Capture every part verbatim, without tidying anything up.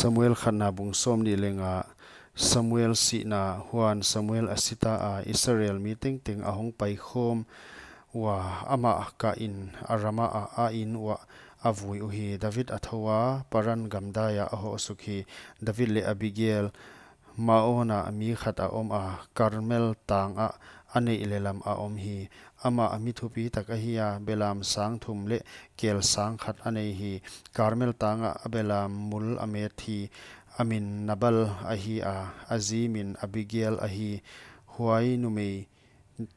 Samuel khatna bung sawmnih leh nga. Samuel sihna. Huan Samuel a si ta a, Israel mi tengteng a hong paikhawm ua, amah kah in a Ramah a, a in uah a vui uhi. David a thou a, Paran gamdai ah a hoh suk hi. David leh Abigail, Maon ah mi khat a om a, Karmel tang ah a neih leh lam a om hi. Amah mi thupi tak ahi a, belam sang thum leh kel sang khat a nei hi. Karmel tang ah a belam mul a met hi. A min Nabal ahi a, a zi min Abigail ahi. Huai numei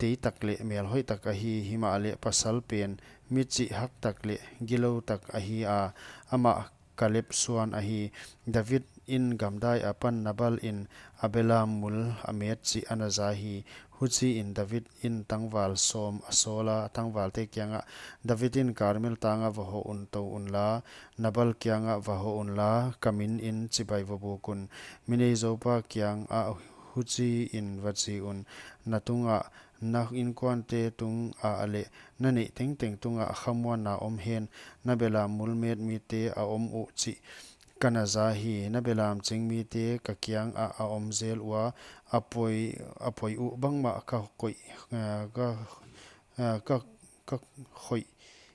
tei tak leh mel hoih tak ahi, himahleh pasal pen mi chih hak tak leh gilou tak ahi a, amah Kaleb suan ahi. David in gamdai apan Nabal in a belam mul a met chih ana za hi. Huchiin David in tangval sawm a sawl a, tangvalte kiangah, David in, Karmel tang ah va hoh un, tou unla, Nabal kiangah va hoh unla, ka min in chibai va buk un. Mi neizoupa kiangah huchiin va chi un, na tungah, na inkuante tungah leh na neih tengteng tungah khamuanna om hen. Na belam mul met mite a om uh chih ka na za hi. Na belam ching mite ka kiangah a om zel ua, a poi, a poi uh bangmah ka koih, eh, ka, eh, ka, ka khoih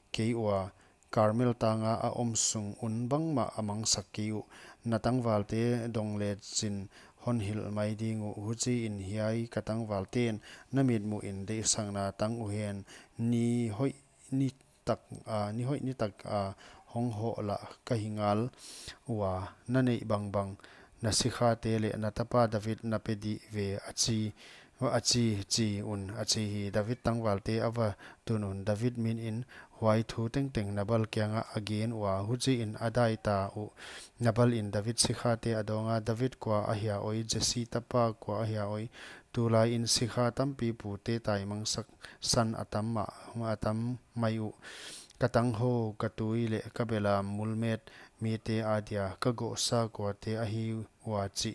kei ua, Karmel tang ah a om sung un bangmah a mangsak kei uh. Na tangvalte dong lechin hon hilh mai ding uh. Huchiin hiai ka tangvalten na mitmuhin deihsakna tang uhen, ni hoih ni tak, ah, ni hoih ni tak, ah, hong hoh lah ka hi ngal ua, na neih bangbang na sikhate leh na tapa David na pe dih ve, a chi, a chi, chi un, a chi hi. David tangvalte a va tun un, David min in huai thu tengteng Nabal kiangah a gen ua, huchiin a dai ta uh. Nabal in David sikhate a dawng a, David kua ahia oi, Jesse tapa kua ahia oi? Tulai in sikha tampi pute taimangsak san a tam mah, a tam mai uh. Ka tanghou, ka tui leh ka belam mul met mite adia ka gohsa kuate ahi ua chih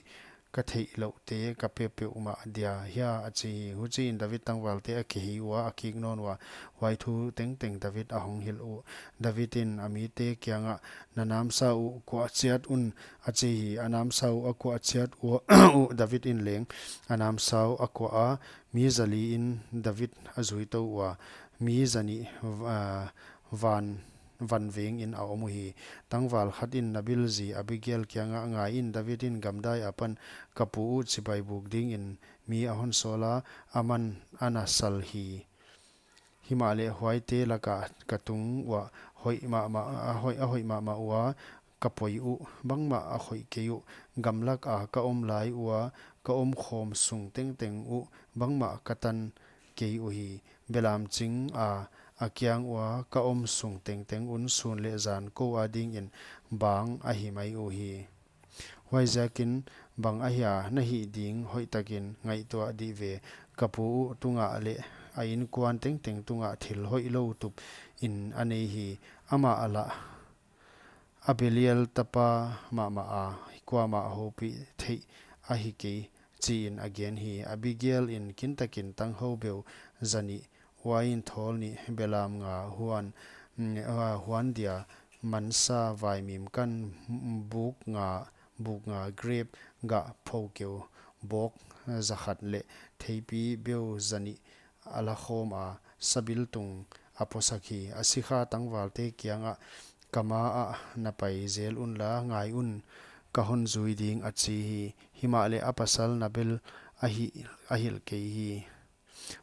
ka theihlouhte ka pe peuhmah dia hia? a chi hi. Huchiin David tangvalte a kihei ua, a kik nawn ua, huai thu tengteng David a hong hilh uh. David in a mite kiangah, na namsau uh kuah chiat un, a chi hi. A namsau a kuah chiat ua uh, David in leng a namsau a kuah a, mi zali in David a zui tou ua, mi zanih, ah, van, van veng in a om uhi. Tangval khat in Nabal zi Abigail kiangah, ngai in, David in gamdai apan ka pu uh chibai buk dingin mi a hon sawl a, aman ana sal hi. Himahleh huaite laka ka tung uah hoih mahmah, a hoih, a hoih mahmah ua, ka poi uh bangmah a khoih kei uh. Gamlak a ka om lai ua ka om khawm sung tengteng uh bangmah ka tan kei uhi. Belam ching a, a kiang ua ka om sung tengteng un sun leh zan kou adingin bang ahi mai uhi. Huaiziakin bang ahia na hih ding hoihtakin ngaihtuah dih ve. Ka pu uh tungah leh a inkuan tengteng tungah thil hoihlou tup in a nei hi. Amah lah a Belial tapa mahmah a, kuamah houpih theih ahi kei, chiin a gen hi. Abigail in kintakin tanghou beu zanih, uain thawl nih, belam nga, huan, mm, ah, huan dia, mansa vaimim kan, mm, buk nga, buk nga, grep gah phou keu, bawk zakhat leh theipi beu zanih a la khawm a, sabiltung a puasak hi. A sikha tangvalte kiangah, ka ma ah na pai zel unla, ngai un, ka hon zui ding, a chi hi. Himahleh a pasal Nabal a hi, a hilh kei hi.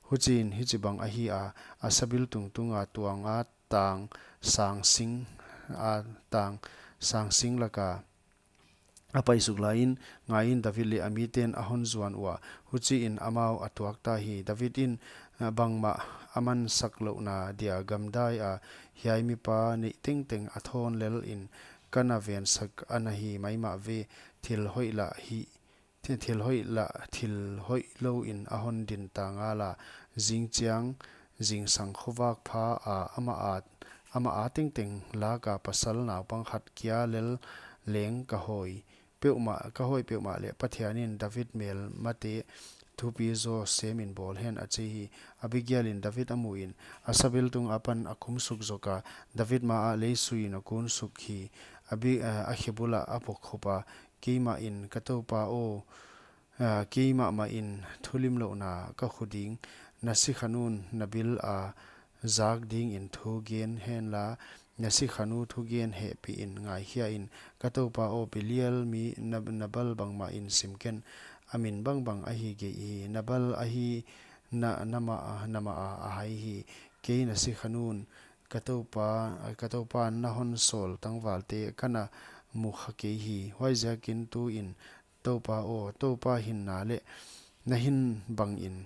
Huchiin hichibang ahi a, a sabiltung tunga tuang a tang sang sing, a tang sang sing laka a paisuk laiin, ngaiin, David leh a miten a hon zuan ua, huchiin amau a tuak ta hi. David in, ah, bangmah a mansak louhna dia gamdai a, hiai mipa neih tengteng a thawn lel in ka na vensak ana hi maimah ve. Thil hoih lah hi, thi-, thil hoih lah, thil hoihlou in a hon din ta ngal a, zingchiang, zingsang khovak pha a, amah a, amah a tengteng laka pasal naupang khat kia lel leng ka hoi peuhmah, ka hoi peuhmah leh Pathianin David melmate thupi zaw semin bawl hen, a chi hi. Abigail in David a muin, a sabiltung apan a kumsuk zok a, David ma ah leisuiin a kunsuk hi. a bi-, a, a khe bul ah a pawkkhup a, Keimah in, ka toupa aw, a, keimahmah in thulimlouhna ka khu ding. Na sikhanun na bil a zak dingin thu gen henla, na sikhanu thugen hehpih in ngaikhia in. Ka toupa aw, Belial mi Na-, Nabal bangmah in sim ken, a min bangbang ahi geih hi. Nabal ahi na, na mah a, na mah a, a hai hi. Kei na sikhanun, ka toupa, ka toupan na hon sawl tangvalte ka na mu kha kei hi. Huaiziakin tuin, Toupa aw, Toupa hinna leh na hin bangin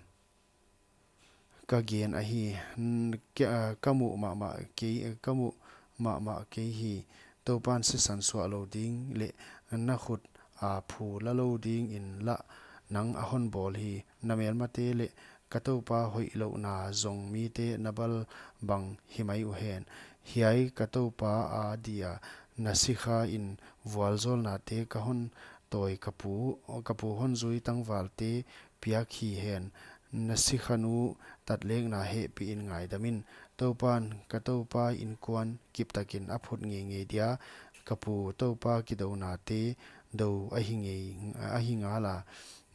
ka gen ahi, n-, ke-, a, ka muh mahmah kei, ka muh mahmah kei hi. Toupan sisan suah lou ding leh na khut a phu la lou dingin lah nang a hon bawl hi. Na melmate leh ka toupa hoihlouhna zong mite Nabal bang hi mai uhen. Hiai ka toupa adia na sikha in vualzawlnate ka hon tawi, ka pu, ka pu hon zui tangvalte piak hi hen. Na sikhanu tatlekna hehpih in ngaidam in. Toupan ka toupa inkuan kiptakin a phut ngeingei dia, ka pu Toupa kidounate dou ahi ngei, ahi ngal a.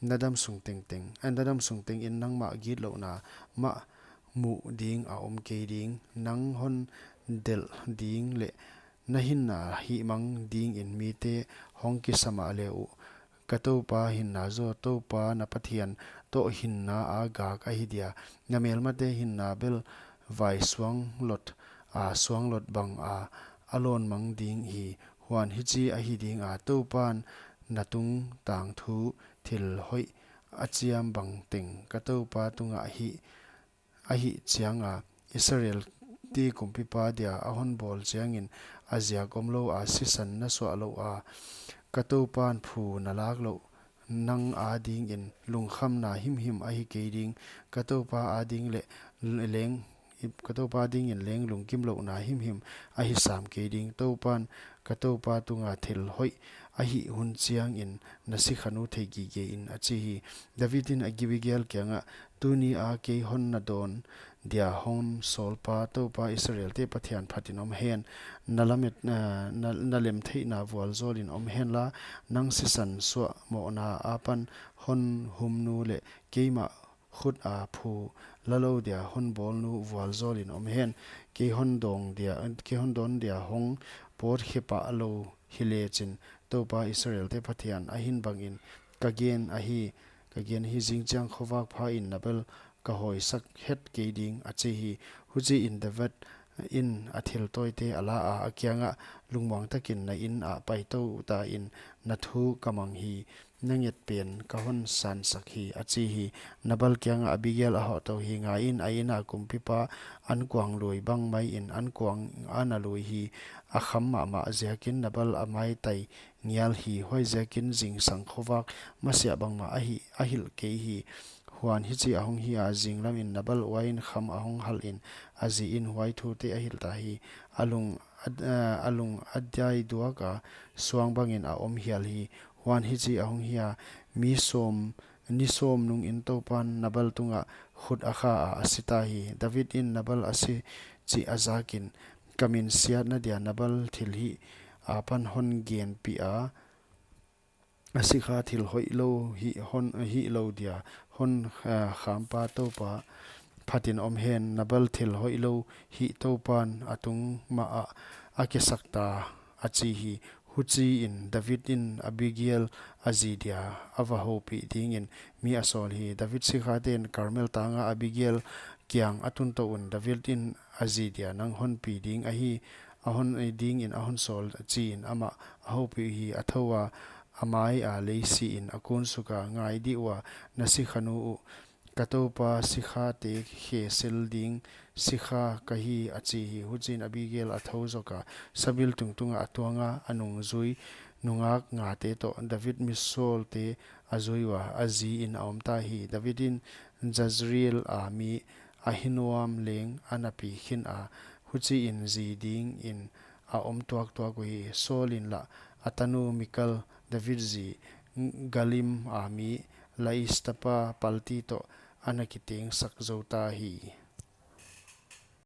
Na damsung tengteng, a, na damsung tengin nangmah gitlouhna mah muh ding a om kei ding. Nang hon delh ding leh na hinna hihmang dingin mite hong kisa mahle uh, ka toupa hinna zaw Toupa na Pathian toh hinna a gak ahi dia. Na melmate hinna bel vai suanglawt a suanglawt bang a, a lawnmang ding hi. Huan hichi ahi ding a, Toupan na tungtang thu thil hoih a chiam bang teng ka toupa tungah hih, a hih chiang a, Israelte kumpipa dia a hon bawl chiangin a ziak omlou a sisan na suah louh a, ka toupan phu na lak louh nang adingin lungkhamna himhim ahi kei ding. Ka toupa ading leh leng, ka toupa dingin leng lungkimlouhna himhim ahi sam kei ding. Toupan ka toupa tunga thil hoih a hih hun chiangin na sikhanu thei gige in, a chi hi. David in Abigail kiangah, Tuni a kei hon na dawn dia hon sawlpa Toupa Israelte Pathian phatin om hen. Na lamet, na, na, na lemtheihna vualzawlin om henla, nang sisan suah mohna apan hon humnu leh keimah khut a phu la lou dia hon bawlnu vualzawlin om hen. Kei hon dawn dia, kei hon dawn dia hong pawt khe pah lou hi lechin, Toupa Israelte Pathian a hin bangin ka gen ahi, ka gen hi, zingchiang khovak pha in Nabal ka hawisak het kei ding, a chi hi. Huchiin David in a thil tawite a la a, a kiangah, Lungmuang takin na inn ah paitou ta in, na thu ka mang hi, na nget pen ka hon sansak hi, a chi hi. Nabal kiangah Abigail a hoh tou hi. Ngaiin, a inn a kumpipa ankuang lui bang maiin ankuang a na lui hi. A kham mahmah ziakin Nabal a maitai ngial hi. Huaiziakin zingsang khovak masiah bangmah a hi, a hilh kei hi. Huan hichi a hong hi a, zinglamin Nabal uain kham a hong halhin, a ziin huai thute a hilh ta hi. A lung a, a lung a dai duak a, suang bangin a om hial hi. Huan hichi a hong hi a, mi sawm, ni sawm nungin Toupan Nabal tungah khut a kha a, a si ta hi. David in Nabal a si chih a zakin, Ka min siatna dia Nabal thilhih apan hon genpih a, a sikha thil hoihlou hih hon, hihlou dia hon, ah, khampa Toupa phatin om hen. Nabal thil hoihlou hih Toupan a tung mah ah a kisak ta, a chi hi. Huchiin David in Abigail a zi dia a va houpih dingin mi a sawl hi. David sikhate'n Karmel tanga Abigail kiang a tun tou un, David in a zi dia, Nang hon pi ding ahi, a hon, dingin a hon sawl, chiin amah a houpih hi. A thou a, a mai a lei siin a kun suk a, Ngai dih ua, na sikhanu uh, ka toupa sikhate khe sil ding sikha ka hi, a chi hi. Huchiin Abigail a thou zok a, sabiltung tungah a tuang a, a nungzui nungak ngate toh David misawlte a zui ua, a ziin a om ta hi. David in Jezreel a mi Ahinoam leng a na pi khin a, huchiin zi dingin a om tuaktuak uhi. Saul in lah a tanu Mikal, David zi, Galim a mi Lais tapa Palti toh a na kitengsak zou ta hi.